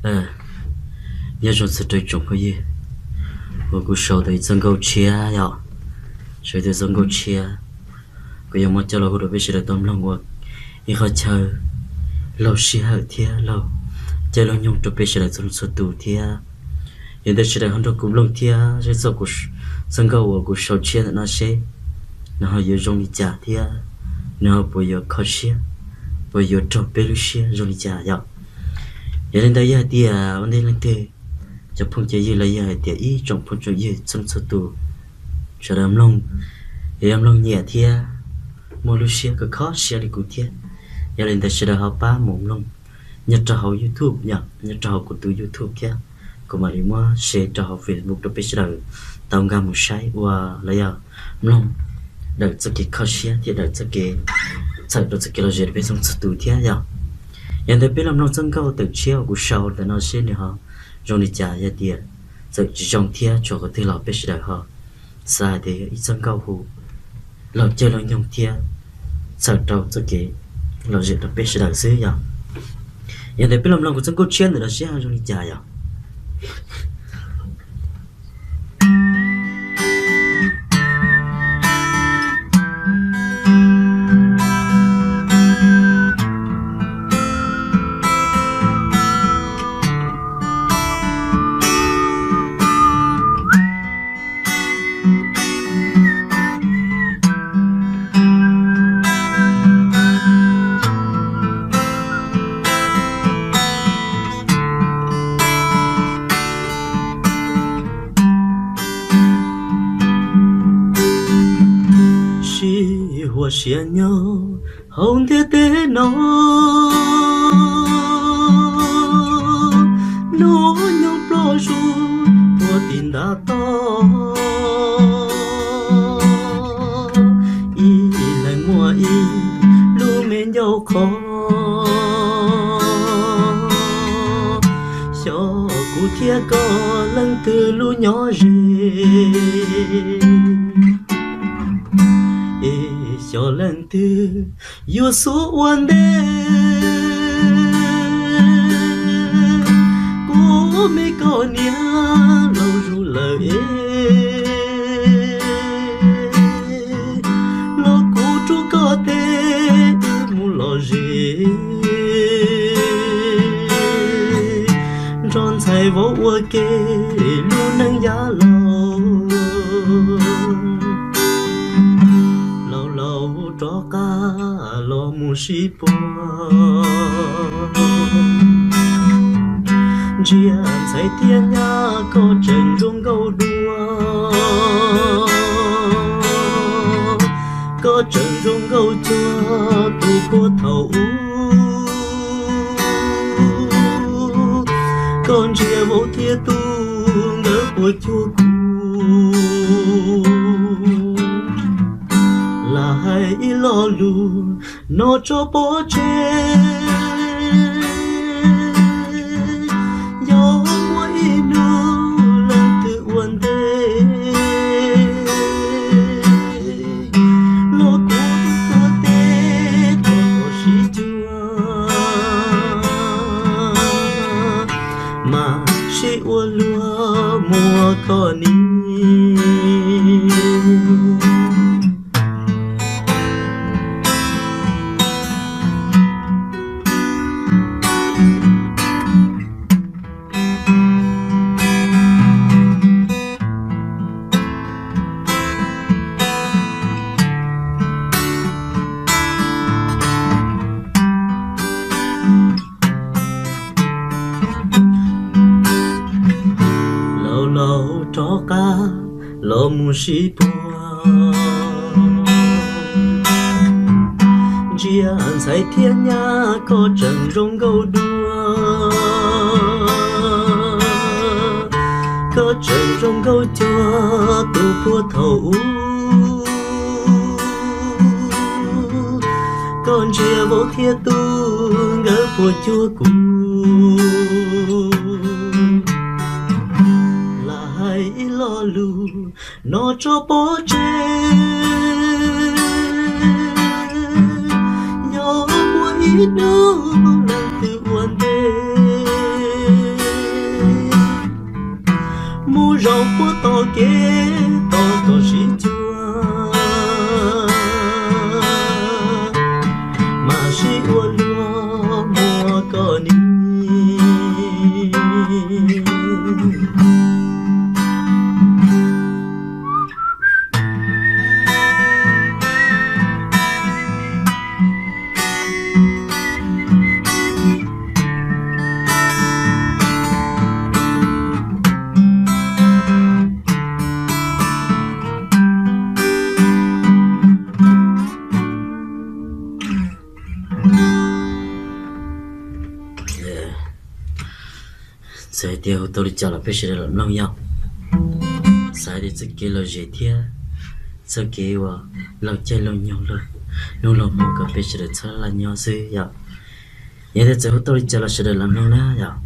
Nyob zoo txhua tus tsoom phooj ywg, uas kuv sau tau ib txoj nkauj tshiab yom, sau ib txoj nkauj tshiab, kuv yuav muab coj los hu rau peb sawv daws tau mloog ua ib qho chaw laug sij hawm thiab laug caij laug nyoog rau peb sawv daws txhua leej txhua tus thiab. Yog ntawd sawv daws ho nrog kuv mloog thiab saib txoj, txoj nkauj uas kuv sau tshiab ntawm no seb nws ho yuav zoo li cas thiab nws ho puas yuav kho siab, puas yuav raug peb lub siab zoo li cas yom. Yog li ntawd yog hais tias ua ntej leej twg cov phooj cov ywg los yog hais tias ib tsoom phooj tsoom ywg txhua leej txhua tus sawv daws mloog, yog mloog nyiam thiab muaj lub siab kho kho siab li kuv thiab, yog li ntawd sawv daws ho pab mus mloog nyob rau hauv YouTube yom, nyob rau hauv kuv tus YouTube thiab, kuv mam li muab share rau hauv Facebook rau peb sawv daws tau nkag mus saib ua los yog mloog dawm txoj kev kho siab thiab dawm txoj kev txhawm rau txoj kev lom zem rau peb txhua txhua tus thiab yom. Yog ntawd peb los mloog txoj nkauj tawm tshiab uas kuv sau ntawm no seb nws ho zoo li cas, yog tias txawm tsis zoo thiab tshuav qhov twg los peb sawv daws ho xav hais tias yog ib txoj nkauj hu laug caij laug nyoog thiab txhawm rau txoj kev lom zem rau peb sawv daws xwb yom. Yog ntawd peb los mloog kuv txoj nkauj tshiab ntawm no seb ho zoo li cas yom. Sib huam siab nyob hauv ntiaj teb no, hnub nyoog ploj zuj puag tim ntav toj, ib leeg muaj ib lub me ncauj qhov, xyov kuv thiab koj leej twg lub nyob ze, es xyov leej twg yuav xub ua ntej. Kuv me koj niam laus zus lawm es, los kuv rub koj tes wb mus lom zem, nrog ntxhais vauv ua ke lub neej yav laus. Laus laus rov qab los mus sib puag, ntsia ntxhais thiab nyab koj tseem zoo nkauj dua, koj tseem zoo nkauj cuag tus puag thaum ub. Koj ntsia vauv thiab tub nkawd puas cuag kuv, lam hais ib lo lus no tso pov tseg. Yog muaj ib hnub leej twg ua ntej, los kuv tuav tes thov koj sib cuag, mas sib ua luag muag koj ni. Laus laus rov qab los mus sib puag, ntsia ntxhais thiab nyab koj tseem zoo nkauj dua, koj tseem zoo nkauj cuag tus puag thaum ub. Koj ntsia vauv thiab tub nkawd puas cuag kuv, lam hais ib lo lus no tso pov tseg. Yog muaj ib hnub leej twg ua ntej, Txawm hais tias hu tau li cas los peb sawv daws los mloog yom. Xav tias txoj kev lom zem thiab txoj kev uas laug caij laug nyoog laug hnub laug hmo kom peb sawv daws txhob laj nyob xwb yom. Yog tias txawm hu tau li cas los sawv daws los mloog na yom.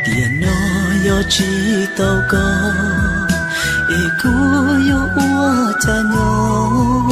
Tiam no yog tsis tau koj, es kuv yuav ua cas nyob.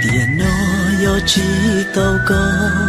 Tiam no yog tsis tau koj,